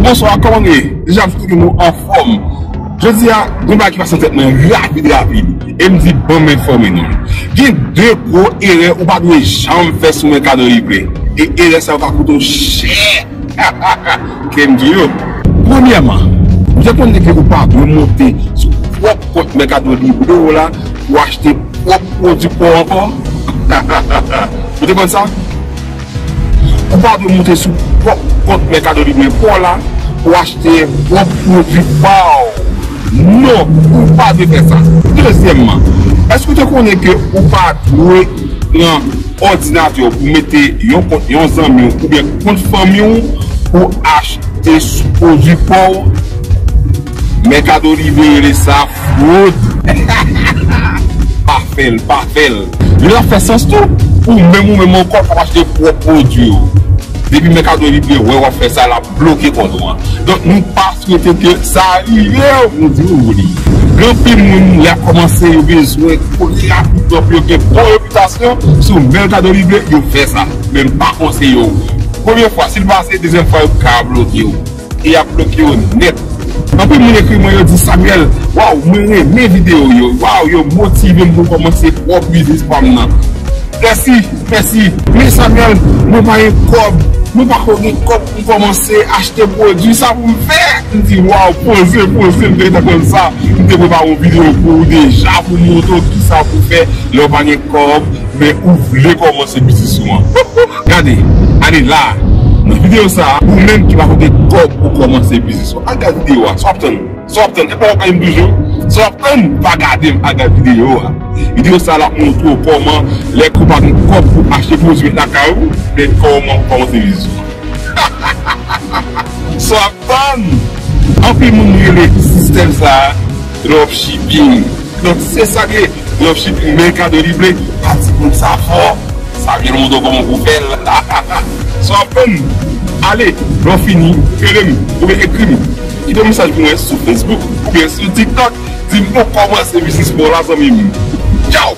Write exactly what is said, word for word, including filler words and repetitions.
Bonswa, kòman nou ye? Deja, m swete ke nou anfòm. Jodi a, gen bagay ki pase nan tèt mwen rapid, rapid. E m di, ban m enfòme nou. Gen de gwo erè ou pa dwe janm fè sou Mercado Libre. E erè sa yo ka koute w chè. Ke m di yo. Premyèman, ou te konnen ke ou pa dwe monte sou pwòp kont Mercado Libre w la pou achte pwòp pwodui pa w ankò? Ou te konn sa? Ou pa dwe monte sou pwòp kont Mercado Libre pa w la pou achte pwòp pwodui pa w. Non, ou pa dwe fè sa. Dezyèmman, èske ou te konnen ke ou pa dwe pran òdinatè w pou mete yon kont yon zanmi w oubyen kont fanmi w pou achte sou pwodui pa w? Mercado Libre rele sa fwod. Pa fè l, pa fè l. Li la fè sans tou. Ou menm, ou menm ankò, pa achte pwòp pwodui w. Depi Mercado Libre wè w ap fè sa, l ap bloke kont ou an. Donk, nou pa swete ke sa rive w. Nou di w li. Gen anpil moun, lè y ap kòmanse, yo bezwen kouri rapidman pou yo gen bon repitasyon sou Mercado Libre, yo fè sa. Men m pa konseye w. Premye fwa, si l pase, dezyèm fwa, yo ka bloke w. E y ap bloke w nèt. Anpil moun ekri mwen, yo di, Samuel, waw, mwen renmen videyo w yo. Waw, yo motive m pou m kòmanse pwòp biznis pa m nan. Mèsi, mèsi. Men Samuel, mwen pa gen kòb. Mwen pako gen kòb pou m kòmanse achte pwodui. Sa pou m fè? M di, waw, poze, poze, m te gentan konn sa. M te prepare yon videyo pou ou deja, pou m montre w kisa pou w fè lè w pa gen kòb, men ou vle kòmanse biznis ou an. Gade, ale la, nan videyo sa a, ou menm ki pako gen kòb pou kòmanse biznis ou an. Al gade videyo a, sa w ap tann? Sa w ap tann? E pa w ap gade m toujou? Sa w ap tann? Pa gade m, al gade videyo a. Videyo sa a, l ap montre w kòman, lè ke w pa gen kòb pou achte pwodui met lakay ou, men kòman pou kòmanse biznis ou an. Sa w ap tann? Anpil moun rele sistèm sa a dropshipping. Donk, se sa k ye dropshipping, Mercado Libre, pa di moun sa fò. Sa vin montre w kòman pou fè l. Sa w ap tann? Ale, lè w fini, rele m, oubyen ekri m. Kite yon mesaj pou mwen sou Facebook, oubyen sou TikTok. Di m pou kòmanse biznis pa w la, zanmi m. Tchaw!